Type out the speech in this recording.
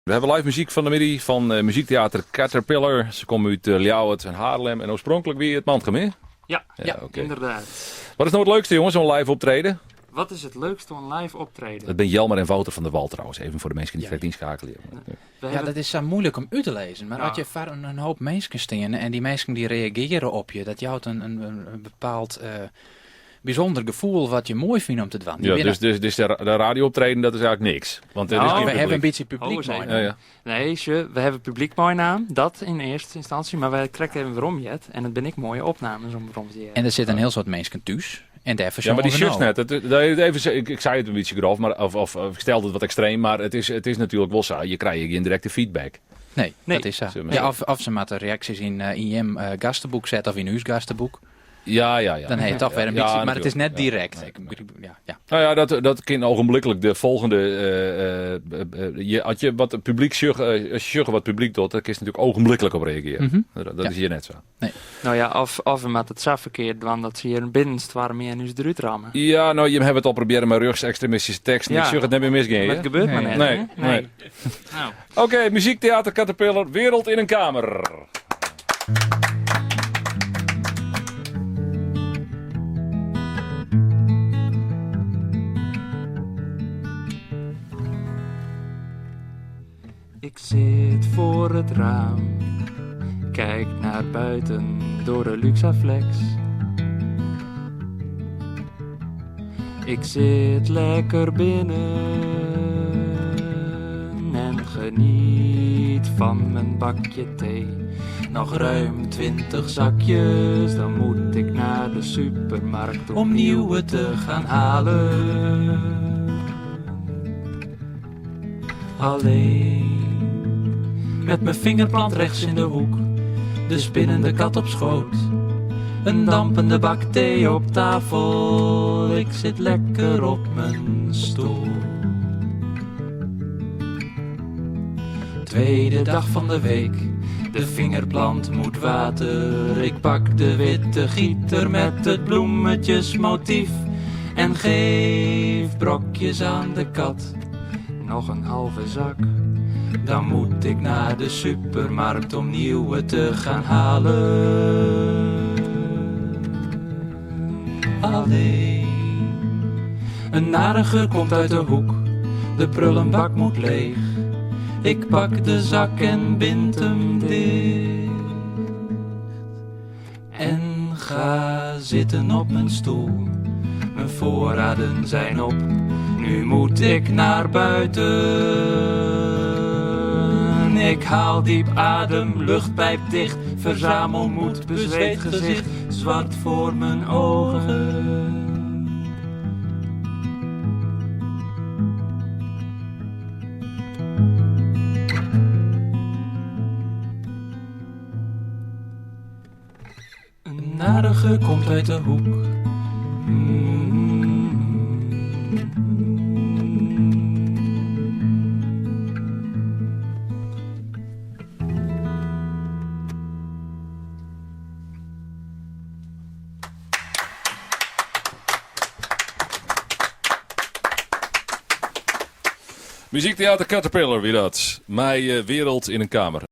We hawwe live muzyk fan 'e middei fan muzykteater Caterpillar. Se komme út Ljouwert en Haarlem en oarspronklik wie it Mantgum, hè? Ja, Ja, oké. ynderdaad. Wat is no it leukste, jonges, oan live optreden? Wat is it leukste oan live optreden? Dat binne Jelmer en Wouter van der Wal trouwens, even foar de minsken dy't Ja. krekt ynskeakelje. We Ja, hawwe dat is sa muoilik om út te lizzen. Mar Ja. as je foar in hoop minsken steane en dy minsken dy reagearje op je, dat jout in bepaald bysûnder gefoel wat je moai fine om te dwaan. Ja, dus, dus de radio-optreden, dat is eigentlik niks. Want der is Nou, gjin we hawwe in publyk. bytsje publyk Oh, eens even. mei. Ja, ja. Nee, sjoch, we hawwe publyk meinaam, dat yn earste ynstânsje, mar we hawwe krekt even werom heard en it binne ek moaie opnames om werom te hearren. En der sitte in hiel soad minsken thús en dêr Ja, mar dy fersjonge we sjochst no. net. It, dat, even, ik, ik sei it in bytsje grof, mar, of, of, of ik stelde it wat ekstreem, mar it is, it is natuerlik wol sa, je krije gjin direkte feedback. Nee, Nee. dat is sa. Zullen we Ja, maar of, of se moatte reaksjes yn, yn jim gasteboek sette of yn ús gasteboek. Ja, ja, ja. Dan ha je toch wer in Ja, bytsje, mar it is net natuurlijk. direkt. Ja, Ik begryp, ja, ja. Nou ja, dat, dat kin ogenblikkelijk de folgjende. eh, eh, eh, je, as je wat publyk sjogge, as je sjogge wat publyk docht, dêr kinst natuerlik ogenblikkelijk op reagearje. Dat, dat Ja. is hjir net sa. No ja, of, of we moatte it sa ferkeard dwaan dat se hjir binnenstoarmje en ús derút ramme. Ja, no, jim hawwe it al probearre mei rjochtsekstremistyske teksten. Ja. Ik sjoch it net mear misgean. Mar hear. it gebeurt mar Nee. net, Nee, hè? nee. Nou. Oké, muzykteater Caterpillar, Wereld in een Kamer. Ik zit voor het raam, kijk naar buiten door de Luxaflex. Ik zit lekker binnen en geniet van mijn bakje thee. Nog ruim 20 zakjes, dan moet ik naar de supermarkt om nieuwe te gaan halen. Alleen met mijn vingerplant rechts in de hoek, de spinnende kat op schoot. Een dampende bak thee op tafel, ik zit lekker op mijn stoel. Tweede dag van de week, de vingerplant moet water. Ik pak de witte gieter met het bloemetjesmotief en geef brokjes aan de kat. Nog een halve zak, dan moet ik naar de supermarkt om nieuwe te gaan halen. Alleen, een nare geur komt uit de hoek, de prullenbak moet leeg. Ik pak de zak en bind hem dicht. En ga zitten op mijn stoel. Mijn voorraden zijn op, nu moet ik naar buiten. Ik haal diep adem, luchtpijp dicht, verzamel moed, bezweet gezicht, zwart voor mijn ogen. Een nare geur komt uit de hoek. Muzykteater Caterpillar wie dat. Mei Wereld in een Kamer.